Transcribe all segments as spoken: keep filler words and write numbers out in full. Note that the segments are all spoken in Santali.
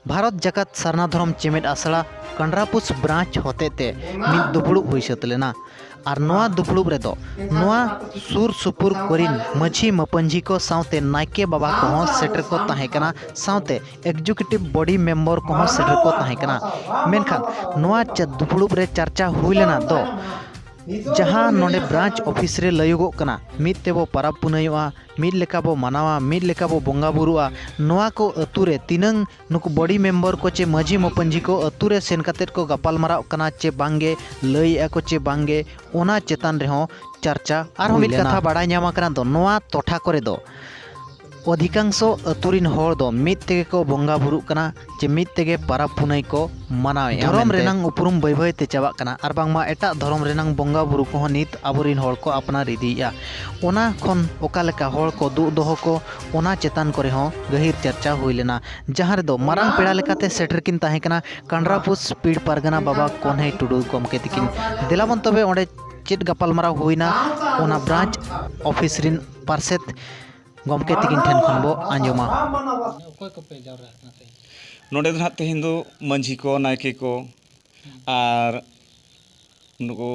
ᱵᱷᱟᱨᱚᱛ ᱡᱟᱠᱟᱛ ᱥᱟᱨᱱᱟ ᱫᱷᱚᱨᱚᱢ ᱪᱮᱢᱮᱫ ᱟᱥᱲᱟ ᱠᱟᱱᱰᱨᱟᱯᱩᱥ ᱵᱨᱟᱧᱪ ᱦᱚᱛᱮᱛᱮ ᱢᱤᱫ ᱫᱩᱯᱲᱩᱵ ᱦᱩᱭ ᱥᱟᱹᱛ ᱞᱮᱱᱟ᱾ ᱟᱨ ᱱᱚᱣᱟ ᱫᱩᱯᱲᱩᱵ ᱨᱮᱫᱚ ᱱᱚᱣᱟ ᱥᱩᱨ ᱥᱩᱯᱩᱨ ᱠᱚᱨᱤᱱ ᱢᱟᱹᱡᱷᱤ ᱢᱟᱯᱟᱹᱧᱡᱷᱤ ᱠᱚ ᱥᱟᱶᱛᱮ ᱱᱟᱭᱠᱮ ᱵᱟᱵᱟ ᱠᱚᱦᱚᱸ ᱥᱮᱴᱮᱨ ᱠᱚ ᱛᱟᱦᱮᱸ ᱠᱟᱱᱟ, ᱥᱟᱶᱛᱮ ᱮᱠᱡᱤᱠᱤᱭᱩᱴᱤᱵᱷ ᱵᱚᱰᱤ ᱢᱮᱢᱵᱚᱨ ᱠᱚᱦᱚᱸ ᱥᱮᱴᱮᱨ ᱠᱚ ᱛᱟᱦᱮᱸ ᱠᱟᱱᱟ᱾ ᱢᱮᱱᱠᱷᱟᱱ ᱱᱚᱣᱟ ᱪᱟ-, ᱫᱩᱯᱲᱩᱵ ᱨᱮ ᱪᱟᱨᱪᱟ ᱦᱩᱭ ᱞᱮᱱᱟ ᱫᱚ ᱡᱟᱦᱟᱸ ᱱᱚᱰᱮ ᱵᱨᱟᱧᱪ ᱚᱯᱷᱤᱥ ᱨᱮ ᱞᱟᱹᱭᱚᱜᱚᱜ ᱠᱟᱱᱟ, ᱢᱤᱫ ᱛᱮᱵᱚ ᱯᱟᱨᱟᱵᱽ ᱯᱩᱱᱟᱹᱭᱚᱜᱼᱟ, ᱢᱤᱫ ᱞᱮᱠᱟ ᱵᱚ ᱢᱟᱱᱟᱣᱟ, ᱢᱤᱫ ᱞᱮᱠᱟ ᱵᱚ ᱵᱚᱸᱜᱟ ᱵᱩᱨᱩᱜᱼᱟ, ᱱᱚᱣᱟ ᱠᱚ ᱟᱹᱛᱩ ᱨᱮ ᱛᱤᱱᱟᱹᱝ ᱱᱩᱠᱩ ᱵᱚᱰᱤ ᱢᱮᱢᱵᱚᱨ ᱠᱚ ᱪᱮ ᱢᱟᱹᱡᱷᱤ ᱢᱟᱯᱟᱹᱧᱡᱷᱤ ᱠᱚ ᱟᱹᱛᱩ ᱨᱮ ᱥᱮᱱ ᱠᱟᱛᱮᱫ ᱠᱚ ᱜᱟᱯᱟᱞ ᱢᱟᱨᱟᱜ ᱠᱟᱱᱟ ᱪᱮ ᱵᱟᱝᱜᱮ, ᱞᱟᱹᱭᱮᱫᱼᱟ ᱠᱚ ᱪᱮ ᱵᱟᱝᱜᱮ, ᱚᱱᱟ ᱪᱮᱛᱟᱱ ᱨᱮᱦᱚᱸ ᱪᱟᱨᱪᱟ ᱟᱨᱦᱚᱸ ᱦᱩᱭ ᱢᱤᱫ ᱞᱮᱱᱟ᱾ ᱠᱟᱛᱷᱟ ᱵᱟᱲᱟᱭ ᱧᱟᱢ ᱟᱠᱟᱱᱟ ᱫᱚ ᱱᱚᱣᱟ ᱴᱚᱴᱷᱟ ᱠᱚᱨᱮ ᱫᱚ ᱚᱫᱷᱤᱠᱟᱝᱥᱚ ᱟᱹᱛᱩ ᱨᱤᱱ ᱦᱚᱲ ᱫᱚ ᱢᱤᱫ ᱛᱮᱜᱮ ᱠᱚ ᱵᱚᱸᱜᱟ ᱵᱩᱨᱩᱜ ᱠᱟᱱᱟ ᱪᱮ ᱢᱤᱫ ᱛᱮᱜᱮ ᱯᱟᱨᱟᱵᱽ ᱯᱩᱱᱟᱹᱭ ᱠᱚ ᱢᱟᱱᱟᱣᱮᱫᱼᱟ ᱫᱷᱚᱨᱚᱢ ᱢᱮᱱᱛᱮ᱾ ᱨᱮᱱᱟᱝ ᱩᱯᱨᱩᱢ ᱵᱟᱹᱭ ᱵᱟᱹᱭ ᱛᱮ ᱪᱟᱵᱟᱜ ᱠᱟᱱᱟ ᱟᱨ ᱵᱟᱝᱢᱟ ᱮᱴᱟᱜ ᱫᱷᱚᱨᱚᱢ ᱨᱮᱱᱟᱝ ᱵᱚᱸᱜᱟ ᱵᱩᱨᱩ ᱠᱚᱦᱚᱸ ᱱᱤᱛ ᱟᱵᱚᱨᱤᱱ ᱦᱚᱲ ᱠᱚ ᱟᱯᱱᱟᱨ ᱤᱫᱤᱭᱮᱫᱼᱟ᱾ ᱚᱱᱟ ᱠᱷᱚᱱ ᱚᱠᱟ ᱞᱮᱠᱟ ᱦᱚᱲ ᱠᱚ ᱫᱩᱜ ᱫᱚᱦᱚ ᱠᱚ, ᱚᱱᱟ ᱪᱮᱛᱟᱱ ᱠᱚᱨᱮ ᱦᱚᱸ ᱜᱟᱹᱦᱤᱨ ᱪᱟᱨᱪᱟ ᱦᱩᱭ ᱞᱮᱱᱟ, ᱡᱟᱦᱟᱸ ᱨᱮᱫᱚ ᱢᱟᱨᱟᱝ ᱯᱮᱲᱟ ᱞᱮᱠᱟᱛᱮ ᱥᱮᱴᱮᱨ ᱠᱤᱱ ᱛᱟᱦᱮᱸ ᱠᱟᱱᱟ ᱠᱟᱱᱰᱨᱟᱯᱩᱥ ᱯᱤᱲ ᱯᱟᱨᱜᱟᱱᱟ ᱵᱟᱵᱟ ᱠᱚᱱᱦᱮᱭ ᱴᱩᱰᱩ ᱜᱚᱢᱠᱮ ᱛᱤᱠᱤᱱ᱾ ᱫᱮᱞᱟᱵᱚᱱ ᱛᱚᱵᱮ ᱚᱸᱰᱮ ᱪᱮᱫ ᱜᱟᱯᱟᱞᱢᱟᱨᱟᱣ ᱦᱩᱭᱱᱟ, ᱚᱱᱟ ᱵᱨᱟᱧᱪ ᱚᱯᱷᱤᱥ ᱨᱤᱱ ᱯᱟᱨᱥᱮᱛ ᱜᱚᱢᱠᱮ ᱛᱤᱠᱤᱱ ᱴᱷᱮᱱ ᱠᱷᱚᱱ ᱵᱚ ᱟᱸᱡᱚᱢᱟ᱾ ᱚᱠᱚᱭ ᱠᱚᱯᱮ ᱡᱟᱣᱨᱟ ᱟᱠᱟᱱᱟ ᱛᱮᱦᱮᱧ? ᱱᱚᱰᱮ ᱫᱚ ᱱᱟᱦᱟᱜ ᱛᱮᱦᱮᱧ ᱫᱚ ᱢᱟᱹᱡᱷᱤ ᱠᱚ, ᱱᱟᱭᱠᱮ ᱠᱚ ᱟᱨ ᱱᱩᱠᱩ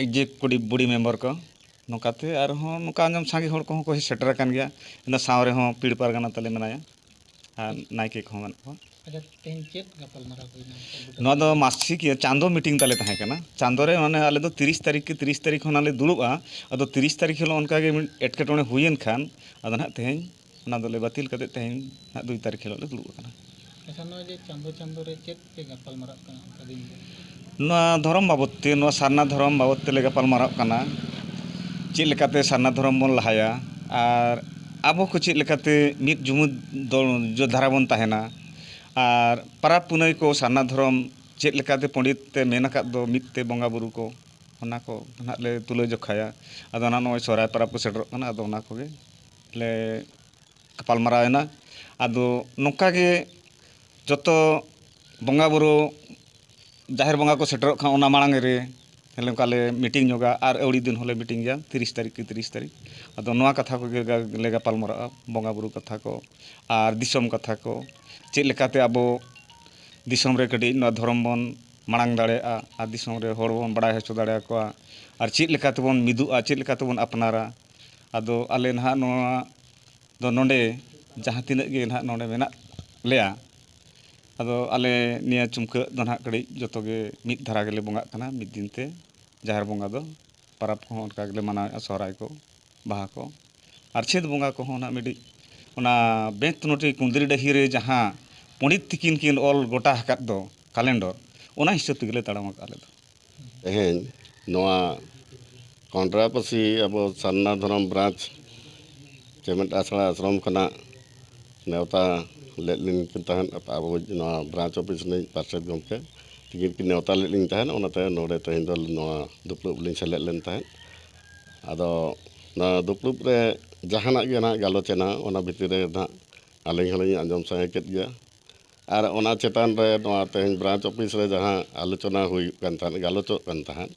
ᱮᱠᱡᱤᱠᱤᱭᱩᱴᱤᱵᱷ ᱵᱚᱰᱤ ᱢᱮᱢᱵᱟᱨ ᱠᱚ, ᱱᱚᱝᱠᱟᱛᱮ ᱟᱨᱦᱚᱸ ᱱᱚᱝᱠᱟ ᱟᱸᱡᱚᱢ ᱥᱟᱸᱜᱮ ᱦᱚᱲ ᱠᱚᱦᱚᱸ ᱠᱚ ᱦᱮᱡ ᱥᱮᱴᱮᱨ ᱟᱠᱟᱱ ᱜᱮᱭᱟ᱾ ᱤᱱᱟᱹ ᱥᱟᱶ ᱨᱮᱦᱚᱸ ᱯᱤᱲ ᱯᱟᱨᱜᱟᱱᱟ ᱛᱟᱞᱮ ᱢᱮᱱᱟᱭᱟ ᱟᱨ ᱱᱟᱭᱠᱮ ᱠᱚᱦᱚᱸ ᱢᱮᱱᱟᱜ ᱠᱚᱣᱟ᱾ ᱟᱪᱪᱷᱟ, ᱛᱮᱦᱮᱧ ᱪᱮᱫ ᱜᱟᱯᱟᱞᱢᱟᱨᱟᱣ ᱦᱩᱭᱱᱟ? ᱱᱚᱣᱟ ᱫᱚ ᱢᱟᱥᱤᱠᱤᱭᱟᱹ ᱪᱟᱸᱫᱚ ᱢᱤᱴᱤᱝ ᱛᱟᱞᱮ ᱛᱟᱦᱮᱸ ᱠᱟᱱᱟ᱾ ᱪᱟᱸᱫᱚ ᱨᱮ ᱢᱟᱱᱮ ᱟᱞᱮ ᱫᱚ ᱛᱤᱨᱤᱥ ᱛᱟᱹᱨᱤᱠᱷ ᱠᱤ ᱛᱤᱨᱤᱥ ᱛᱟᱹᱨᱤᱠᱷ ᱠᱷᱚᱱᱟᱜ ᱞᱮ ᱫᱩᱲᱩᱵᱼᱟ᱾ ᱟᱫᱚ ᱛᱤᱨᱤᱥ ᱛᱟᱹᱨᱤᱠᱷ ᱦᱤᱞᱳᱜ ᱚᱱᱠᱟ ᱜᱮ ᱢᱤᱫ ᱮᱴᱠᱮᱴᱚᱬᱮ ᱦᱩᱭᱮᱱ ᱠᱷᱟᱱ ᱟᱫᱚ ᱱᱟᱦᱟᱜ ᱛᱮᱦᱮᱧ ᱚᱱᱟ ᱫᱚᱞᱮ ᱵᱟᱹᱛᱤᱞ ᱠᱟᱛᱮᱫ ᱛᱮᱦᱮᱧ ᱱᱟᱦᱟᱜ ᱫᱩᱭ ᱛᱟᱹᱨᱤᱠᱷ ᱦᱤᱞᱳᱜ ᱞᱮ ᱫᱩᱲᱩᱵ ᱟᱠᱟᱱᱟ᱾ ᱟᱪᱪᱷᱟ, ᱱᱚᱜᱼᱚᱭ ᱡᱮ ᱪᱟᱸᱫᱚ ᱪᱟᱸᱫᱚ ᱨᱮ ᱪᱮᱫ ᱯᱮ ᱜᱟᱯᱟᱞ ᱢᱟᱨᱟᱜ ᱠᱟᱱᱟ ᱚᱱᱠᱟ ᱫᱤᱱ ᱫᱚ? ᱱᱚᱣᱟ ᱫᱷᱚᱨᱚᱢ ᱵᱟᱵᱚᱫ ᱛᱮ, ᱱᱚᱣᱟ ᱥᱟᱨᱱᱟ ᱫᱷᱚᱨᱚᱢ ᱵᱟᱵᱚᱫ ᱛᱮᱞᱮ ᱜᱟᱯᱟᱞ ᱢᱟᱨᱟᱜ ᱠᱟᱱᱟ᱾ ᱪᱮᱫ ᱞᱮᱠᱟᱛᱮ ᱥᱟᱨᱱᱟ ᱫᱷᱚᱨᱚᱢ ᱵᱚᱱ ᱞᱟᱦᱟᱭᱟ ᱟᱨ ᱟᱵᱚ ᱠᱚ ᱪᱮᱫ ᱞᱮᱠᱟᱛᱮ ᱢᱤᱫ ᱡᱩᱢᱤᱫ ᱫᱚ ᱡᱚ ᱫᱷᱟᱨᱟ ᱵᱚᱱ ᱛᱟᱦᱮᱱᱟ ᱟᱨ ᱯᱟᱨᱟᱵᱽ ᱯᱩᱱᱟᱹᱭ ᱠᱚ ᱥᱟᱨᱱᱟ ᱫᱷᱚᱨᱚᱢ ᱪᱮᱫ ᱞᱮᱠᱟᱛᱮ ᱯᱚᱸᱰᱤᱛ ᱛᱮ ᱢᱮᱱ ᱟᱠᱟᱫ ᱫᱚ ᱢᱤᱫ ᱛᱮ ᱵᱚᱸᱜᱟ ᱵᱩᱨᱩ ᱠᱚ, ᱚᱱᱟ ᱠᱚ ᱱᱟᱦᱟᱜ ᱞᱮ ᱛᱩᱞᱟᱹ ᱡᱚᱠᱷᱟᱭᱟ᱾ ᱟᱫᱚ ᱱᱟᱦᱟᱜ ᱱᱚᱜᱼᱚᱭ ᱥᱚᱦᱨᱟᱭ ᱯᱟᱨᱟᱵᱽ ᱠᱚ ᱥᱮᱴᱮᱨᱚᱜ ᱠᱟᱱᱟ, ᱟᱫᱚ ᱚᱱᱟ ᱠᱚᱜᱮ ᱞᱮ ᱜᱟᱯᱟᱞᱢᱟᱨᱟᱣ ᱮᱱᱟ᱾ ᱟᱫᱚ ᱱᱚᱝᱠᱟ ᱜᱮ ᱡᱚᱛᱚ ᱵᱚᱸᱜᱟ ᱵᱩᱨᱩ, ᱡᱟᱦᱮᱨ ᱵᱚᱸᱜᱟ ᱠᱚ ᱥᱮᱴᱮᱨᱚᱜ ᱠᱷᱟᱱ ᱚᱱᱟ ᱢᱟᱲᱟᱝ ᱨᱮ ᱟᱞᱮ ᱚᱱᱠᱟ ᱞᱮ ᱢᱤᱴᱤᱝ ᱧᱚᱜᱟ ᱟᱨ ᱟᱹᱣᱲᱤ ᱫᱤᱱ ᱦᱚᱸᱞᱮ ᱢᱤᱴᱤᱝ ᱜᱮᱭᱟ, ᱛᱤᱨᱤᱥ ᱛᱟᱹᱨᱤᱠᱷ ᱠᱤ ᱛᱤᱨᱤᱥ ᱛᱟᱹᱨᱤᱠᱷ᱾ ᱟᱫᱚ ᱱᱚᱣᱟ ᱠᱟᱛᱷᱟ ᱠᱚᱜᱮ ᱜᱟ-, ᱞᱮ ᱜᱟᱯᱟᱞ ᱢᱟᱨᱟᱜᱼᱟ, ᱵᱚᱸᱜᱟ ᱵᱩᱨᱩ ᱠᱟᱛᱷᱟ ᱠᱚ ᱟᱨ ᱫᱤᱥᱚᱢ ᱠᱟᱛᱷᱟ ᱠᱚ ᱪᱮᱫ ᱞᱮᱠᱟᱛᱮ ᱟᱵᱚ ᱫᱤᱥᱚᱢ ᱨᱮ ᱠᱟᱹᱴᱤᱡ ᱱᱚᱣᱟ ᱫᱷᱚᱨᱚᱢ ᱵᱚᱱ ᱢᱟᱲᱟᱝ ᱫᱟᱲᱮᱭᱟᱜᱼᱟ ᱟᱨ ᱫᱤᱥᱚᱢ ᱨᱮ ᱦᱚᱲ ᱵᱚᱱ ᱵᱟᱲᱟᱭ ᱦᱚᱪᱚ ᱫᱟᱲᱮᱭᱟᱠᱚᱣᱟ, ᱟᱨ ᱪᱮᱫ ᱞᱮᱠᱟ ᱛᱮᱵᱚᱱ ᱢᱤᱫᱚᱜᱼᱟ, ᱪᱮᱫ ᱞᱮᱠᱟ ᱛᱮᱵᱚᱱ ᱟᱯᱱᱟᱨᱟ᱾ ᱟᱫᱚ ᱟᱞᱮ ᱱᱟᱦᱟᱜ ᱱᱚᱣᱟ ᱫᱚ ᱱᱚᱰᱮ ᱡᱟᱦᱟᱸ ᱛᱤᱱᱟᱹᱜ ᱜᱮ ᱱᱟᱦᱟᱜ ᱱᱚᱰᱮ ᱢᱮᱱᱟᱜ ᱞᱮᱭᱟ, ᱟᱫᱚ ᱟᱞᱮ ᱱᱤᱭᱟᱹ ᱪᱩᱢᱠᱟᱹᱜ ᱫᱚ ᱱᱟᱦᱟᱜ ᱠᱟᱹᱴᱤᱡ ᱡᱚᱛᱚ ᱜᱮ ᱢᱤᱫ ᱫᱷᱟᱨᱟ ᱜᱮᱞᱮ ᱵᱚᱸᱜᱟᱜ ᱠᱟᱱᱟ ᱢᱤᱫ ᱫᱤᱱ ᱛᱮ᱾ ᱡᱟᱦᱮᱨ ᱵᱚᱸᱜᱟ ᱫᱚ ᱯᱟᱨᱟᱵᱽ ᱠᱚᱦᱚᱸ ᱚᱱᱠᱟ ᱜᱮᱞᱮ ᱢᱟᱱᱟᱣᱮᱫᱼᱟ, ᱥᱚᱦᱨᱟᱭ ᱠᱚ, ᱵᱟᱦᱟ ᱠᱚ᱾ ᱟᱨ ᱪᱷᱟᱹᱛ ᱵᱚᱸᱜᱟ ᱠᱚᱦᱚᱸ ᱱᱟᱦᱟᱜ ᱢᱤᱫᱴᱤᱡ ᱚᱱᱟ ᱵᱮᱸᱛᱱᱚᱴᱤ ᱠᱩᱸᱫᱽᱨᱤ ᱰᱟᱹᱦᱤ ᱨᱮ ᱡᱟᱦᱟᱸ ᱯᱚᱸᱰᱤᱛ ᱛᱤᱠᱤᱱ ᱠᱤᱱ ᱚᱞ ᱜᱚᱴᱟ ᱟᱠᱟᱫ ᱫᱚ ᱠᱟᱞᱮᱱᱰᱚᱨ, ᱚᱱᱟ ᱦᱤᱥᱟᱹᱵ ᱛᱮᱜᱮ ᱞᱮ ᱛᱟᱲᱟᱢ ᱟᱠᱟᱫᱼᱟ ᱟᱞᱮ ᱫᱚ᱾ ᱛᱮᱦᱮᱧ ᱱᱚᱣᱟ ᱠᱚᱱᱰᱨᱟᱯᱟᱹᱥᱤ ᱟᱵᱚ ᱥᱟᱨᱱᱟ ᱫᱷᱚᱨᱚᱢ ᱵᱨᱟᱧᱪ ᱪᱮᱢᱮᱫ ᱟᱥᱲᱟ ᱟᱥᱨᱚᱢ ᱠᱷᱚᱱᱟᱜ ᱱᱮᱣᱛᱟ ᱞᱮᱫ ᱞᱤᱧ ᱠᱤᱱ ᱛᱟᱦᱮᱸᱫ ᱟᱵᱚ ᱱᱚᱣᱟ ᱵᱨᱟᱧᱪ ᱚᱯᱷᱤᱥ ᱨᱤᱱᱤᱡ ᱯᱟᱨᱥᱮᱛ ᱜᱚᱢᱠᱮ ᱛᱤᱠᱤᱱ ᱠᱤᱱ ᱱᱮᱣᱛᱟ ᱞᱮᱫ ᱞᱤᱧ ᱛᱟᱦᱮᱸᱫ, ᱚᱱᱟᱛᱮ ᱱᱚᱰᱮ ᱛᱮᱦᱮᱧ ᱫᱚ ᱱᱚᱣᱟ ᱫᱩᱯᱲᱩᱵ ᱞᱤᱧ ᱥᱮᱞᱮᱫ ᱞᱮᱱ ᱛᱟᱦᱮᱸᱫ᱾ ᱟᱫᱚ ᱱᱚᱣᱟ ᱫᱩᱯᱲᱩᱵ ᱨᱮ ᱡᱟᱦᱟᱱᱟᱜ ᱜᱮ ᱱᱟᱦᱟᱜ ᱜᱟᱞᱚᱪ ᱮᱱᱟ, ᱚᱱᱟ ᱵᱷᱤᱛᱤᱨ ᱨᱮ ᱱᱟᱦᱟᱜ ᱟᱹᱞᱤᱧ ᱦᱚᱸᱞᱤᱧ ᱟᱸᱡᱚᱢ ᱥᱟᱸᱜᱮ ᱠᱮᱫ ᱜᱮᱭᱟ᱾ ᱟᱨ ᱚᱱᱟ ᱪᱮᱛᱟᱱ ᱨᱮ ᱱᱚᱣᱟ ᱛᱮᱦᱮᱧ ᱵᱨᱟᱧᱪ ᱚᱯᱷᱤᱥ ᱨᱮ ᱡᱟᱦᱟᱸ ᱟᱞᱳᱪᱚᱱᱟ ᱦᱩᱭᱩᱜ ᱠᱟᱱ ᱛᱟᱦᱮᱸᱫ, ᱜᱟᱞᱚᱪᱚᱜ ᱠᱟᱱ ᱛᱟᱦᱮᱸᱫ,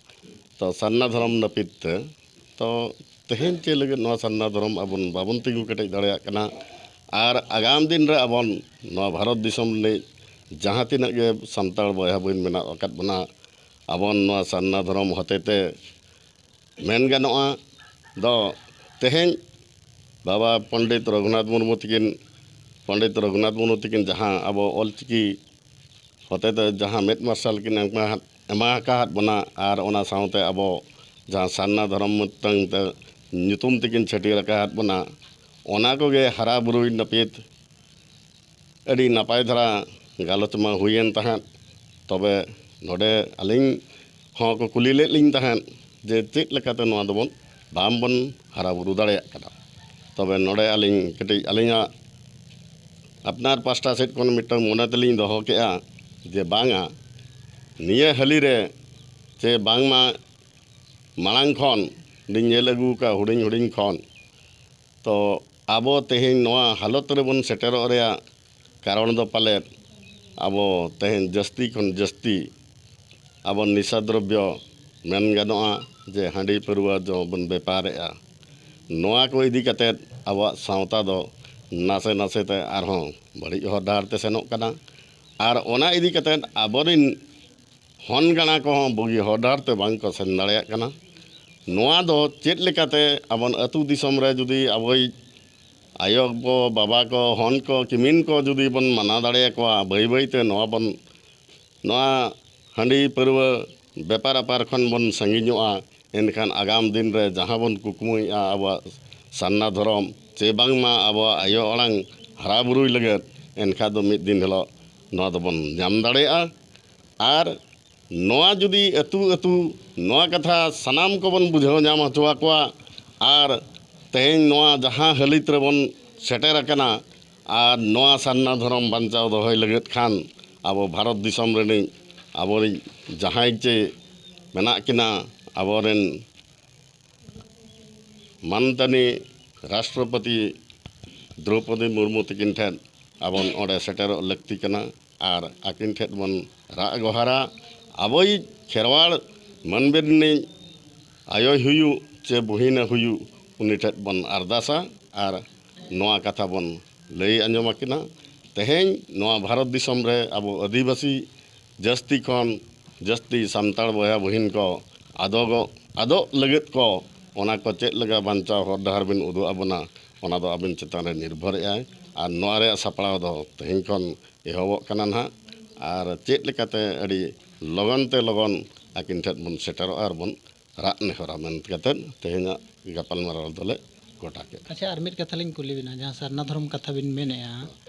ᱛᱚ ᱥᱟᱨᱱᱟ ᱫᱷᱚᱨᱚᱢ ᱱᱟᱹᱯᱤᱛ ᱛᱮ, ᱛᱚ ᱛᱮᱦᱮᱧ ᱪᱮᱫ ᱞᱟᱹᱜᱤᱫ ᱱᱚᱣᱟ ᱥᱟᱨᱱᱟ ᱫᱷᱚᱨᱚᱢ ᱟᱵᱚᱱ ᱵᱟᱵᱚᱱ ᱛᱤᱸᱜᱩ ᱠᱮᱴᱮᱡ ᱫᱟᱲᱮᱭᱟᱜ ᱠᱟᱱᱟ? ᱟᱨ ᱟᱜᱟᱢ ᱫᱤᱱ ᱨᱮ ᱟᱵᱚᱱ ᱱᱚᱣᱟ ᱵᱷᱟᱨᱚᱛ ᱫᱤᱥᱚᱢ ᱨᱤᱱᱤᱡ ᱡᱟᱦᱟᱸ ᱛᱤᱱᱟᱹᱜ ᱜᱮ ᱥᱟᱱᱛᱟᱲ ᱵᱚᱭᱦᱟ ᱵᱚᱱ ᱢᱮᱱᱟᱜ ᱟᱠᱟᱫ ᱵᱚᱱᱟ, ᱟᱵᱚᱱ ᱱᱚᱣᱟ ᱥᱟᱨᱱᱟ ᱫᱷᱚᱨᱚᱢ ᱦᱚᱛᱮᱛᱮ ᱢᱮᱱ ᱜᱟᱱᱚᱜᱼᱟ ᱫᱚ ᱛᱮᱦᱮᱧ ᱵᱟᱵᱟ ᱯᱚᱱᱰᱤᱛ ᱨᱚᱜᱷᱩᱱᱟᱛᱷ ᱢᱩᱨᱢᱩ ᱛᱤᱠᱤᱱ, ᱯᱚᱱᱰᱤᱛ ᱨᱚᱜᱷᱩᱱᱟᱛᱷ ᱢᱩᱨᱢᱩ ᱛᱤᱠᱤᱱ ᱡᱟᱦᱟᱸ ᱟᱵᱚ ᱚᱞᱪᱤᱠᱤ ᱦᱚᱛᱮᱛᱮ ᱡᱟᱦᱟᱸ ᱢᱮᱫ ᱢᱟᱨᱥᱟᱞ ᱠᱤᱱ ᱮᱢᱟ, ᱮᱢᱟ ᱟᱠᱟᱫ ᱵᱚᱱᱟ, ᱟᱨ ᱚᱱᱟ ᱥᱟᱶᱛᱮ ᱟᱵᱚ ᱡᱟᱦᱟᱸ ᱥᱟᱨᱱᱟ ᱫᱷᱚᱨᱚᱢ ᱢᱤᱫᱴᱟᱝ ᱛᱮ ᱧᱩᱛᱩᱢ ᱛᱮᱠᱤᱱ ᱪᱷᱟᱹᱴᱭᱟᱹᱨ ᱟᱠᱟᱫ ᱵᱚᱱᱟ, ᱚᱱᱟ ᱠᱚᱜᱮ ᱦᱟᱨᱟ ᱵᱩᱨᱩᱭ ᱱᱟᱹᱯᱤᱛ ᱟᱹᱰᱤ ᱱᱟᱯᱟᱭ ᱫᱷᱟᱨᱟ ᱜᱟᱞᱚᱪ ᱢᱟ ᱦᱩᱭᱮᱱ ᱛᱟᱦᱮᱸᱫ᱾ ᱛᱚᱵᱮ ᱱᱚᱰᱮ ᱟᱹᱞᱤᱧ ᱦᱚᱸ ᱠᱚ ᱠᱩᱞᱤ ᱞᱮᱫ ᱞᱤᱧ ᱛᱟᱦᱮᱸᱫ ᱡᱮ ᱪᱮᱫ ᱞᱮᱠᱟᱛᱮ ᱱᱚᱣᱟ ᱫᱚᱵᱚᱱ ᱵᱟᱝᱵᱚᱱ ᱦᱟᱨᱟ ᱵᱩᱨᱩ ᱫᱟᱲᱮᱭᱟᱜ ᱠᱟᱱᱟ᱾ ᱛᱚᱵᱮ ᱱᱚᱰᱮ ᱟᱹᱞᱤᱧ ᱠᱟᱹᱴᱤᱡ ᱟᱹᱞᱤᱧᱟᱜ ᱟᱯᱱᱟᱨ ᱯᱟᱥᱴᱟ ᱥᱮᱫ ᱠᱷᱚᱱ ᱢᱤᱫᱴᱟᱝ ᱢᱚᱱᱮ ᱛᱮᱞᱤᱧ ᱫᱚᱦᱚ ᱠᱮᱜᱼᱟ ᱡᱮ ᱵᱟᱝᱟ, ᱱᱤᱭᱟᱹ ᱦᱟᱹᱞᱤ ᱨᱮ ᱪᱮ ᱵᱟᱝᱢᱟ ᱢᱟᱲᱟᱝ ᱠᱷᱚᱱ ᱞᱤᱧ ᱧᱮᱞ ᱟᱹᱜᱩ ᱟᱠᱟᱫ ᱦᱩᱰᱤᱧ ᱦᱩᱰᱤᱧ ᱠᱷᱚᱱ, ᱛᱚ ᱟᱵᱚ ᱛᱮᱦᱮᱧ ᱱᱚᱣᱟ ᱦᱟᱞᱚᱛ ᱨᱮᱵᱚᱱ ᱥᱮᱴᱮᱨᱚᱜ ᱨᱮᱭᱟᱜ ᱠᱟᱨᱚᱱ ᱫᱚ ᱯᱟᱞᱮᱫ ᱟᱵᱚ ᱛᱮᱦᱮᱧ ᱡᱟᱹᱥᱛᱤ ᱠᱷᱚᱱ ᱡᱟᱹᱥᱛᱤ ᱟᱵᱚ ᱱᱤᱥᱟ ᱫᱨᱚᱵᱽᱵᱚ, ᱢᱮᱱ ᱜᱟᱱᱚᱜᱼᱟ ᱡᱮ ᱦᱟᱺᱰᱤ ᱯᱟᱹᱨᱣᱟᱹ ᱡᱚ ᱵᱚᱱ ᱵᱮᱯᱟᱨᱮᱜᱼᱟ᱾ ᱱᱚᱣᱟ ᱠᱚ ᱤᱫᱤ ᱠᱟᱛᱮᱫ ᱟᱵᱚᱣᱟᱜ ᱥᱟᱶᱛᱟ ᱫᱚ ᱱᱟᱥᱮ ᱱᱟᱥᱮ ᱛᱮ ᱟᱨᱦᱚᱸ ᱵᱟᱹᱲᱤᱡ ᱦᱚᱨ ᱰᱟᱦᱟᱨ ᱛᱮ ᱥᱮᱱᱚᱜ ᱠᱟᱱᱟ᱾ ᱟᱨ ᱚᱱᱟ ᱤᱫᱤ ᱠᱟᱛᱮᱫ ᱟᱵᱚᱨᱤᱱ ᱦᱚᱱ ᱜᱟᱬᱟ ᱠᱚᱦᱚᱸ ᱵᱩᱜᱤ ᱦᱚᱨ ᱰᱟᱦᱟᱨ ᱛᱮ ᱵᱟᱝ ᱠᱚ ᱥᱮᱱ ᱫᱟᱲᱮᱭᱟᱜ ᱠᱟᱱᱟ᱾ ᱱᱚᱣᱟ ᱫᱚ ᱪᱮᱫ ᱞᱮᱠᱟᱛᱮ ᱟᱵᱚᱱ ᱟᱹᱛᱩ ᱫᱤᱥᱚᱢ ᱨᱮ ᱡᱩᱫᱤ ᱟᱵᱚᱭᱤᱡ ᱟᱭᱳ ᱠᱚ, ᱵᱟᱵᱟ ᱠᱚ, ᱦᱚᱱ ᱠᱚ, ᱠᱤᱢᱤᱱ ᱠᱚ ᱡᱩᱫᱤ ᱵᱚᱱ ᱢᱟᱱᱟ ᱫᱟᱲᱮᱭᱟᱠᱚᱣᱟ, ᱵᱟᱹᱭ ᱵᱟᱹᱭ ᱛᱮ ᱱᱚᱣᱟ ᱵᱚᱱ, ᱱᱚᱣᱟ ᱦᱟᱺᱰᱤ ᱯᱟᱹᱨᱣᱟᱹ ᱵᱮᱯᱟᱨ ᱟᱯᱟᱨ ᱠᱷᱚᱱ ᱵᱚᱱ ᱥᱟᱺᱜᱤᱧᱚᱜᱼᱟ, ᱮᱱᱠᱷᱟᱱ ᱟᱜᱟᱢ ᱫᱤᱱ ᱨᱮ ᱡᱟᱦᱟᱸ ᱵᱚᱱ ᱠᱩᱠᱢᱩᱭᱮᱫᱼᱟ ᱟᱵᱚᱣᱟᱜ ᱥᱟᱨᱱᱟ ᱫᱷᱚᱨᱚᱢ ᱪᱮ ᱵᱟᱝᱢᱟ ᱟᱵᱚᱣᱟᱜ ᱟᱭᱳ ᱟᱲᱟᱝ ᱦᱟᱨᱟ ᱵᱩᱨᱩᱭ ᱞᱟᱹᱜᱤᱫ, ᱮᱱᱠᱷᱟᱱ ᱫᱚ ᱢᱤᱫ ᱫᱤᱱ ᱦᱤᱞᱳᱜ ᱱᱚᱣᱟ ᱫᱚᱵᱚᱱ ᱧᱟᱢ ᱫᱟᱲᱮᱭᱟᱜᱼᱟ᱾ ᱟᱨ ᱱᱚᱣᱟ ᱡᱩᱫᱤ ᱟᱹᱛᱩ ᱟᱹᱛᱩ ᱱᱚᱣᱟ ᱠᱟᱛᱷᱟ ᱥᱟᱱᱟᱢ ᱠᱚᱵᱚᱱ ᱵᱩᱡᱷᱟᱹᱣ ᱧᱟᱢ ᱦᱚᱪᱚ ᱟᱠᱚᱣᱟ, ᱟᱨ ᱛᱮᱦᱮᱧ ᱱᱚᱣᱟ ᱡᱟᱦᱟᱸ ᱦᱟᱹᱞᱤᱛ ᱨᱮᱵᱚᱱ ᱥᱮᱴᱮᱨ ᱟᱠᱟᱱᱟ, ᱟᱨ ᱱᱚᱣᱟ ᱥᱟᱨᱱᱟ ᱫᱷᱚᱨᱚᱢ ᱵᱟᱧᱪᱟᱣ ᱫᱚᱦᱚᱭ ᱞᱟᱹᱜᱤᱫ ᱠᱷᱟᱱ ᱟᱵᱚ ᱵᱷᱟᱨᱚᱛ ᱫᱤᱥᱚᱢ ᱨᱤᱱᱤᱡ ᱟᱵᱚᱨᱤᱡ ᱡᱟᱦᱟᱸᱭ ᱪᱮ ᱢᱮᱱᱟᱜ ᱠᱤᱱᱟ, ᱟᱵᱚᱨᱮᱱ ᱢᱟᱱᱛᱟᱱᱤ ᱨᱟᱥᱴᱨᱚᱯᱚᱛᱤ ᱫᱨᱚᱣᱯᱚᱫᱤ ᱢᱩᱨᱢᱩ ᱛᱟᱹᱠᱤᱱ ᱴᱷᱮᱱ ᱟᱵᱚᱱ ᱚᱸᱰᱮ ᱥᱮᱴᱮᱨᱚᱜ ᱞᱟᱹᱠᱛᱤ ᱠᱟᱱᱟ᱾ ᱟᱨ ᱟᱹᱠᱤᱱ ᱴᱷᱮᱱ ᱵᱚᱱ ᱨᱟᱜ ᱜᱚᱦᱟᱨᱟ, ᱟᱵᱚᱭᱤᱡ ᱠᱷᱮᱨᱣᱟᱲ ᱢᱟᱹᱱᱢᱤ ᱨᱤᱱᱤᱡ ᱟᱭᱳᱭ ᱦᱩᱭᱩᱜ ᱪᱮ ᱵᱩᱦᱤᱱᱮ ᱦᱩᱭᱩᱜ, ᱩᱱᱤ ᱴᱷᱮᱱ ᱵᱚᱱ ᱟᱨᱫᱟᱥᱟ ᱟᱨ ᱱᱚᱣᱟ ᱠᱟᱛᱷᱟ ᱵᱚᱱ ᱞᱟᱹᱭ ᱟᱸᱡᱚᱢ ᱟᱹᱠᱤᱱᱟ᱾ ᱛᱮᱦᱮᱧ ᱱᱚᱣᱟ ᱵᱷᱟᱨᱚᱛ ᱫᱤᱥᱚᱢ ᱨᱮ ᱟᱵᱚ ᱟᱹᱫᱤᱵᱟᱹᱥᱤ ᱡᱟᱹᱥᱛᱤ ᱠᱷᱚᱱ ᱡᱟᱹᱥᱛᱤ ᱥᱟᱱᱛᱟᱲ ᱵᱚᱭᱦᱟ ᱵᱩᱦᱤᱱ ᱠᱚ ᱟᱫᱚᱜᱚᱜ, ᱟᱫᱚᱜ ᱞᱟᱹᱜᱤᱫ ᱠᱚ, ᱚᱱᱟ ᱠᱚ ᱪᱮᱫ ᱞᱮᱠᱟ ᱵᱟᱧᱪᱟᱣ ᱦᱚᱨ ᱰᱟᱦᱟᱨ ᱵᱤᱱ ᱩᱫᱩᱜ ᱟᱵᱚᱱᱟ, ᱚᱱᱟ ᱫᱚ ᱟᱵᱤᱱ ᱪᱮᱛᱟᱱ ᱨᱮ ᱱᱤᱨᱵᱷᱚᱨᱮᱜᱼᱟᱭ᱾ ᱟᱨ ᱱᱚᱣᱟ ᱨᱮᱭᱟᱜ ᱥᱟᱯᱲᱟᱣ ᱫᱚ ᱛᱮᱦᱮᱧ ᱠᱷᱚᱱ ᱮᱦᱚᱵᱚᱜ ᱠᱟᱱᱟ ᱱᱟᱦᱟᱜ᱾ ᱟᱨ ᱪᱮᱫ ᱞᱮᱠᱟᱛᱮ ᱟᱹᱰᱤ ᱞᱚᱜᱚᱱ ᱛᱮ ᱞᱚᱜᱚᱱ ᱟᱹᱠᱤᱱ ᱴᱷᱮᱱ ᱵᱚᱱ ᱥᱮᱴᱮᱨᱚᱜᱼᱟ ᱟᱨ ᱵᱚᱱ ᱨᱟᱜ ᱱᱮᱦᱚᱨᱟ ᱢᱮᱱ ᱠᱟᱛᱮᱫ ᱛᱮᱦᱮᱧᱟᱜ ᱜᱟᱯᱟᱞᱢᱟᱨᱟᱣ ᱫᱚᱞᱮ ᱜᱚᱴᱟ ᱠᱮᱫ᱾ ᱟᱪᱪᱷᱟ, ᱟᱨ ᱢᱤᱫ ᱠᱟᱛᱷᱟ ᱞᱤᱧ ᱠᱩᱞᱤ ᱵᱤᱱᱟ, ᱡᱟᱦᱟᱸ ᱥᱟᱨᱱᱟ ᱫᱷᱚᱨᱚᱢ ᱠᱟᱛᱷᱟ ᱵᱤᱱ ᱢᱮᱱᱮᱫᱼᱟ,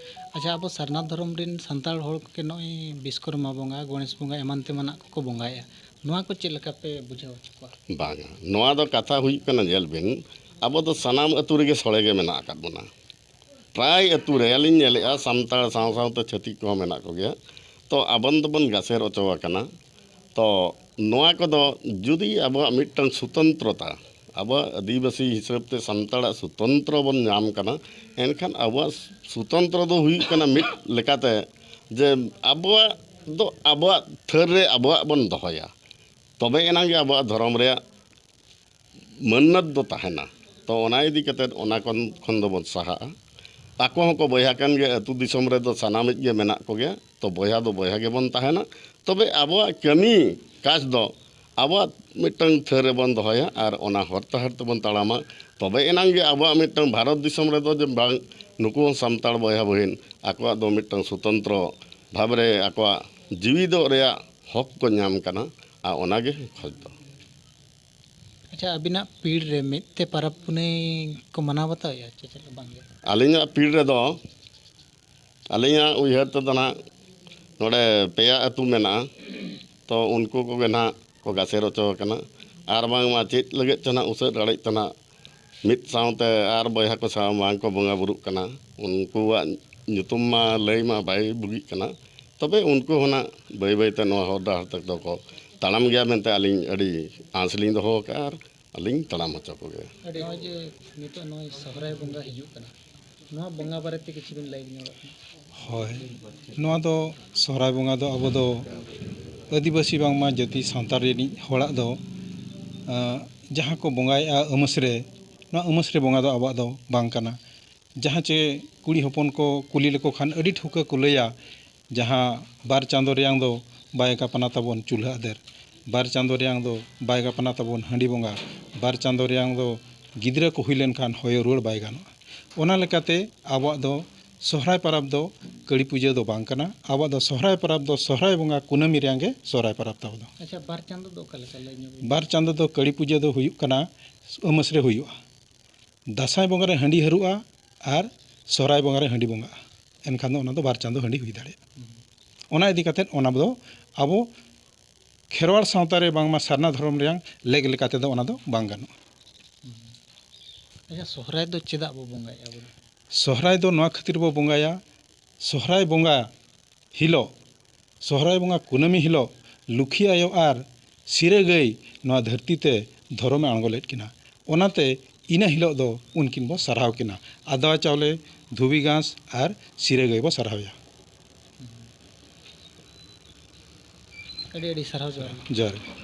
ᱟᱪᱪᱷᱟ, ᱟᱵᱚ ᱥᱟᱨᱱᱟ ᱫᱷᱚᱨᱚᱢ ᱨᱮᱱ ᱥᱟᱱᱛᱟᱲ ᱦᱚᱲ ᱠᱚᱜᱮ ᱱᱚᱜᱼᱚᱭ ᱵᱤᱥᱠᱚᱨᱢᱟ ᱵᱚᱸᱜᱟ, ᱜᱚᱬᱮᱥ ᱵᱚᱸᱜᱟ ᱮᱢᱟᱱ ᱛᱮᱢᱟᱱᱟᱜ ᱠᱚᱠᱚ ᱵᱚᱸᱜᱟᱭᱮᱫᱼᱟ, ᱱᱚᱣᱟ ᱠᱚ ᱪᱮᱫ ᱞᱮᱠᱟ ᱯᱮ ᱵᱩᱡᱷᱟᱹᱣ ᱦᱚᱪᱚ ᱠᱚᱣᱟ? ᱵᱟᱝᱟ, ᱱᱚᱣᱟ ᱫᱚ ᱠᱟᱛᱷᱟ ᱦᱩᱭᱩᱜ ᱠᱟᱱᱟ, ᱧᱮᱞ ᱵᱤᱱ, ᱟᱵᱚ ᱫᱚ ᱥᱟᱱᱟᱢ ᱟᱹᱛᱩ ᱨᱮᱜᱮ ᱥᱚᱲᱮ ᱜᱮ ᱢᱮᱱᱟᱜ ᱟᱠᱟᱫ ᱵᱚᱱᱟ᱾ ᱯᱨᱟᱭ ᱟᱹᱛᱩ ᱨᱮ ᱟᱹᱞᱤᱧ ᱧᱮᱞᱮᱫᱼᱟ, ᱥᱟᱱᱛᱟᱲ ᱥᱟᱶ ᱥᱟᱶᱛᱮ ᱪᱷᱟᱹᱛᱤᱠ ᱠᱚᱦᱚᱸ ᱢᱮᱱᱟᱜ ᱠᱚᱜᱮᱭᱟ᱾ ᱛᱚ ᱟᱵᱚᱱ ᱫᱚᱵᱚᱱ ᱜᱟᱥᱮᱨ ᱦᱚᱪᱚ ᱟᱠᱟᱱᱟ᱾ ᱛᱚ ᱱᱚᱣᱟ ᱠᱚᱫᱚ ᱡᱩᱫᱤ ᱟᱵᱚᱣᱟᱜ ᱢᱤᱫᱴᱟᱝ ᱥᱩᱛᱚᱱᱛᱨᱚᱛᱟ, ᱟᱵᱚᱣᱟᱜ ᱟᱹᱫᱤᱵᱟᱹᱥᱤ ᱦᱤᱥᱟᱹᱵ ᱛᱮ ᱥᱟᱱᱛᱟᱲᱟᱜ ᱥᱩᱛᱚᱱᱛᱨᱚ ᱵᱚᱱ ᱧᱟᱢ ᱠᱟᱱᱟ, ᱮᱱᱠᱷᱟᱱ ᱟᱵᱚᱣᱟᱜ ᱥᱩᱛᱚᱱᱛᱨᱚ ᱫᱚ ᱦᱩᱭᱩᱜ ᱠᱟᱱᱟ ᱢᱤᱫ ᱞᱮᱠᱟᱛᱮ ᱡᱮ ᱟᱵᱚᱣᱟᱜ ᱫᱚ ᱟᱵᱚᱣᱟᱜ ᱛᱷᱟᱹᱨ ᱨᱮ ᱟᱵᱚᱣᱟᱜ ᱵᱚᱱ ᱫᱚᱦᱚᱭᱟ, ᱛᱚᱵᱮ ᱮᱱᱟᱝ ᱜᱮ ᱟᱵᱚᱣᱟᱜ ᱫᱷᱚᱨᱚᱢ ᱨᱮᱭᱟᱜ ᱢᱟᱹᱱᱱᱟᱹᱛ ᱫᱚ ᱛᱟᱦᱮᱱᱟ᱾ ᱛᱚ ᱚᱱᱟ ᱤᱫᱤ ᱠᱟᱛᱮᱫ ᱚᱱᱟ ᱠᱷᱚᱱ, ᱠᱷᱚᱱ ᱫᱚᱵᱚᱱ ᱥᱟᱦᱟᱜᱼᱟ᱾ ᱟᱠᱚ ᱦᱚᱸᱠᱚ ᱵᱚᱭᱦᱟ ᱠᱟᱱ ᱜᱮᱭᱟ᱾ ᱟᱹᱛᱩ ᱫᱤᱥᱚᱢ ᱨᱮᱫᱚ ᱥᱟᱱᱟᱢᱤᱡ ᱜᱮ ᱢᱮᱱᱟᱜ ᱠᱚᱜᱮᱭᱟ᱾ ᱛᱚ ᱵᱚᱭᱦᱟ ᱫᱚ ᱵᱚᱭᱦᱟ ᱜᱮᱵᱚᱱ ᱛᱟᱦᱮᱱᱟ᱾ ᱛᱚᱵᱮ ᱟᱵᱚᱣᱟᱜ ᱠᱟᱹᱢᱤ ᱠᱟᱡᱽ ᱫᱚ ᱟᱵᱚᱣᱟᱜ ᱢᱤᱫᱴᱟᱝ ᱛᱷᱟᱹᱨ ᱨᱮᱵᱚᱱ ᱫᱚᱦᱚᱭᱟ ᱟᱨ ᱚᱱᱟ ᱦᱚᱨ ᱰᱟᱦᱟᱨ ᱛᱮᱵᱚᱱ ᱛᱟᱲᱟᱢᱟ᱾ ᱛᱚᱵᱮ ᱮᱱᱟᱝ ᱜᱮ ᱟᱵᱚᱣᱟᱜ ᱢᱤᱫᱴᱟᱝ ᱵᱷᱟᱨᱚᱛ ᱫᱤᱥᱚᱢ ᱨᱮᱫᱚ ᱡᱮ ᱵᱟᱝ, ᱱᱩᱠᱩ ᱦᱚᱸ ᱥᱟᱱᱛᱟᱲ ᱵᱚᱭᱦᱟ ᱵᱚᱦᱤᱱ ᱟᱠᱚᱣᱟᱜ ᱫᱚ ᱢᱤᱫᱴᱟᱝ ᱥᱩᱛᱚᱱᱛᱨᱚ ᱵᱷᱟᱵᱽ ᱨᱮ ᱟᱠᱚᱣᱟᱜ ᱡᱤᱣᱤᱫᱚᱜ ᱨᱮᱭᱟᱜ ᱦᱚᱠ ᱠᱚ ᱧᱟᱢ ᱠᱟᱱᱟ᱾ ᱟᱨ ᱚᱱᱟᱜᱮ ᱠᱷᱚᱡᱽ ᱫᱚ᱾ ᱟᱪᱪᱷᱟ, ᱟᱹᱵᱤᱱᱟᱜ ᱯᱤᱲ ᱨᱮ ᱢᱤᱫ ᱛᱮ ᱯᱟᱨᱟᱵᱽ ᱯᱩᱱᱟᱹᱭ ᱠᱚ ᱢᱟᱱᱟᱣ ᱵᱟᱛᱟᱣᱮᱫᱼᱟ ᱪᱮ ᱪᱮᱫ ᱵᱟᱝ ᱜᱮ? ᱟᱹᱞᱤᱧᱟᱜ ᱯᱤᱲ ᱨᱮᱫᱚ, ᱟᱹᱞᱤᱧᱟᱜ ᱩᱭᱦᱟᱹᱨ ᱛᱮᱫᱚ ᱱᱟᱦᱟᱜ ᱱᱚᱰᱮ ᱯᱮᱭᱟ ᱟᱹᱛᱩ ᱢᱮᱱᱟᱜᱼᱟ᱾ ᱛᱚ ᱩᱱᱠᱩ ᱠᱚᱜᱮ ᱱᱟᱦᱟᱜ ᱠᱚ ᱜᱟᱥᱮᱨ ᱦᱚᱪᱚ ᱟᱠᱟᱱᱟ᱾ ᱟᱨ ᱵᱟᱝᱢᱟ ᱪᱮᱫ ᱞᱟᱹᱜᱤᱫ ᱪᱚ ᱱᱟᱦᱟᱜ ᱩᱥᱟᱹᱫ ᱨᱟᱲᱮᱡ ᱛᱮ ᱱᱟᱦᱟᱜ ᱢᱤᱫ ᱥᱟᱶᱛᱮ ᱟᱨ ᱵᱚᱭᱦᱟ ᱠᱚ ᱥᱟᱶ ᱵᱟᱝ ᱠᱚ ᱵᱚᱸᱜᱟ ᱵᱩᱨᱩᱜ ᱠᱟᱱᱟ᱾ ᱩᱱᱠᱩᱣᱟᱜ ᱧᱩᱛᱩᱢ ᱢᱟ ᱞᱟᱹᱭ ᱢᱟ ᱵᱟᱭ ᱵᱩᱜᱤᱜ ᱠᱟᱱᱟ᱾ ᱛᱚᱵᱮ ᱩᱱᱠᱩ ᱦᱚᱸ ᱱᱟᱜ ᱵᱟᱹᱭ ᱵᱟᱹᱭ ᱛᱮ ᱱᱚᱣᱟ ᱦᱚᱨ ᱰᱟᱦᱟᱨ ᱛᱮᱫᱚ ᱠᱚ ᱛᱟᱲᱟᱢ ᱜᱮᱭᱟ ᱢᱮᱱᱛᱮ ᱟᱹᱞᱤᱧ ᱟᱹᱰᱤ ᱟᱸᱥ ᱞᱤᱧ ᱫᱚᱦᱚ ᱟᱠᱟᱫᱼᱟ ᱟᱨ ᱟᱹᱞᱤᱧ ᱛᱟᱲᱟᱢ ᱦᱚᱪᱚ ᱠᱚᱜᱮᱭᱟ᱾ ᱟᱹᱰᱤ ᱱᱚᱜᱼᱚᱭ ᱡᱮ ᱱᱤᱛᱚᱜ ᱱᱚᱜᱼᱚᱭ ᱥᱚᱦᱨᱟᱭ ᱵᱚᱸᱜᱟ ᱦᱤᱡᱩᱜ ᱠᱟᱱᱟ, ᱱᱚᱣᱟ ᱵᱚᱸᱜᱟ ᱵᱟᱨᱮᱛᱮ ᱠᱤᱪᱷᱩ ᱵᱤᱱ ᱞᱟᱹᱭ ᱧᱚᱜ ᱠᱷᱟᱱ? ᱦᱳᱭ, ᱱᱚᱣᱟ ᱫᱚ ᱥᱚᱦᱨᱟᱭ ᱵᱚᱸᱜᱟ ᱫᱚ ᱟᱵᱚ ᱫᱚ ᱟᱹᱫᱤᱵᱟᱹᱥᱤ ᱵᱟᱝᱢᱟ ᱡᱟᱹᱛᱤ ᱥᱟᱶᱛᱟ ᱨᱤᱱᱤᱡ ᱦᱚᱲᱟᱜ ᱫᱚ, ᱟᱸ, ᱡᱟᱦᱟᱸ ᱠᱚ ᱵᱚᱸᱜᱟᱭᱮᱫᱼᱟ ᱟᱹᱢᱟᱹᱥ ᱨᱮ, ᱱᱚᱣᱟ ᱟᱹᱢᱟᱹᱥ ᱨᱮ ᱵᱚᱸᱜᱟ ᱫᱚ ᱟᱵᱚᱣᱟᱜ ᱫᱚ ᱵᱟᱝ ᱠᱟᱱᱟ᱾ ᱡᱟᱦᱟᱸ ᱪᱮ ᱠᱩᱲᱤ ᱦᱚᱯᱚᱱ ᱠᱚ ᱠᱩᱞᱤ ᱞᱮᱠᱚ ᱠᱷᱟᱱ ᱟᱹᱰᱤ ᱴᱷᱟᱹᱣᱠᱟᱹ ᱠᱚ ᱞᱟᱹᱭᱟ, ᱡᱟᱦᱟᱸ ᱵᱟᱨ ᱪᱟᱸᱫᱚ ᱨᱮᱭᱟᱝ ᱫᱚ ᱵᱟᱭ ᱜᱟᱯᱟᱱᱟ ᱛᱟᱵᱚᱱ ᱪᱩᱞᱦᱟᱹ ᱟᱫᱮᱨ, ᱵᱟᱨ ᱪᱟᱸᱫᱚ ᱨᱮᱭᱟᱝ ᱫᱚ ᱵᱟᱭ ᱜᱟᱯᱟᱱᱟ ᱛᱟᱵᱚᱱ ᱦᱟᱺᱰᱤ ᱵᱚᱸᱜᱟ, ᱵᱟᱨ ᱪᱟᱸᱫᱚ ᱨᱮᱭᱟᱝ ᱫᱚ ᱜᱤᱫᱽᱨᱟᱹ ᱠᱚ ᱦᱩᱭ ᱞᱮᱱᱠᱷᱟᱱ ᱦᱚᱭᱚ ᱨᱩᱣᱟᱹᱲ ᱵᱟᱭ ᱜᱟᱱᱚᱜᱼᱟ᱾ ᱚᱱᱟ ᱞᱮᱠᱟᱛᱮ ᱟᱵᱚᱣᱟᱜ ᱫᱚ ᱥᱚᱦᱨᱟᱭ ᱯᱚᱨᱚᱵᱽ ᱫᱚ ᱠᱟᱹᱲᱤ ᱯᱩᱡᱟᱹ ᱫᱚ ᱵᱟᱝ ᱠᱟᱱᱟ᱾ ᱟᱵᱚᱣᱟᱜ ᱫᱚ ᱥᱚᱦᱨᱟᱭ ᱯᱚᱨᱚᱵᱽ ᱫᱚ ᱥᱚᱦᱨᱟᱭ ᱵᱚᱸᱜᱟ ᱠᱩᱱᱟᱹᱢᱤ ᱨᱮᱭᱟᱝ ᱜᱮ ᱥᱚᱦᱨᱟᱭ ᱯᱚᱨᱚᱵᱽ ᱛᱟᱵᱚ ᱫᱚ᱾ ᱟᱪᱪᱷᱟ, ᱵᱟᱨ ᱪᱟᱸᱫᱚ ᱫᱚ ᱚᱠᱟ ᱞᱮᱠᱟ ᱞᱟᱹᱭ ᱧᱚᱜ ᱵᱤᱱ? ᱵᱟᱨ ᱪᱟᱸᱫᱚ ᱫᱚ ᱠᱟᱹᱲᱤ ᱯᱩᱡᱟᱹ ᱫᱚ ᱦᱩᱭᱩᱜ ᱠᱟᱱᱟ ᱟᱹᱢᱟᱹᱥ ᱨᱮ ᱦᱩᱭᱩᱜᱼᱟ᱾ ᱫᱟᱸᱥᱟᱭ ᱵᱚᱸᱜᱟ ᱨᱮ ᱦᱟᱺᱰᱤ ᱦᱟᱹᱨᱩᱜᱼᱟ ᱟᱨ ᱥᱚᱦᱨᱟᱭ ᱵᱚᱸᱜᱟ ᱨᱮ ᱦᱟᱺᱰᱤ ᱵᱚᱸᱜᱟᱜᱼᱟ᱾ ᱮᱱᱠᱷᱟᱱ ᱫᱚ ᱚᱱᱟ ᱫᱚ ᱵᱟᱨ ᱪᱟᱸᱫᱚ ᱦᱟᱺᱰᱤ ᱦᱩᱭ ᱫᱟᱲᱮᱭᱟᱜᱼᱟ᱾ ᱚᱱᱟ ᱤᱫᱤ ᱠᱟᱛᱮᱫ ᱚᱱᱟ ᱫᱚ ᱟᱵᱚ ᱠᱷᱮᱨᱣᱟᱲ ᱥᱟᱶᱛᱟ ᱨᱮ ᱵᱟᱝᱢᱟ ᱥᱟᱨᱱᱟ ᱫᱷᱚᱨᱚᱢ ᱨᱮᱭᱟᱝ ᱞᱮᱠ ᱞᱮᱠᱟ ᱛᱮᱫᱚ ᱚᱱᱟ ᱫᱚ ᱵᱟᱝ ᱜᱟᱱᱚᱜᱼᱟ᱾ ᱟᱪᱪᱷᱟ, ᱥᱚᱦᱨᱟᱭ ᱫᱚ ᱪᱮᱫᱟᱜ ᱵᱚ ᱵᱚᱸᱜᱟᱭᱮᱫᱼᱟ ᱟᱵᱚ ᱫᱚ? ᱥᱚᱦᱨᱟᱭ ᱫᱚ ᱱᱚᱣᱟ ᱠᱷᱟᱹᱛᱤᱨ ᱵᱚ ᱵᱚᱸᱜᱟᱭᱟ, ᱥᱚᱦᱨᱟᱭ ᱵᱚᱸᱜᱟ ᱦᱤᱞᱳᱜ, ᱥᱚᱦᱨᱟᱭ ᱵᱚᱸᱜᱟ ᱠᱩᱱᱟᱹᱢᱤ ᱦᱤᱞᱳᱜ ᱞᱩᱠᱷᱤ ᱟᱭᱳ ᱟᱨ ᱥᱤᱨᱟᱹ ᱜᱟᱹᱭ ᱱᱚᱣᱟ ᱫᱷᱟᱹᱨᱛᱤ ᱛᱮ ᱫᱷᱚᱨᱚᱢᱮ ᱟᱬᱜᱚ ᱞᱮᱫ ᱠᱤᱱᱟ᱾ ᱚᱱᱟᱛᱮ ᱤᱱᱟᱹ ᱦᱤᱞᱳᱜ ᱫᱚ ᱩᱱᱠᱤᱱ ᱵᱚ ᱥᱟᱨᱦᱟᱣ ᱠᱤᱱᱟ᱾ ᱟᱫᱽᱣᱟ ᱪᱟᱣᱞᱮ, ᱫᱷᱩᱵᱤ ᱜᱷᱟᱸᱥ ᱟᱨ ᱥᱤᱨᱟᱹ ᱜᱟᱹᱭ ᱵᱚ ᱥᱟᱨᱦᱟᱣᱮᱭᱟ᱾ ᱟᱹᱰᱤ ᱟᱹᱰᱤ ᱥᱟᱨᱦᱟᱣ, ᱡᱚᱦᱟᱨ᱾ ᱡᱚᱦᱟᱨ ᱜᱮ᱾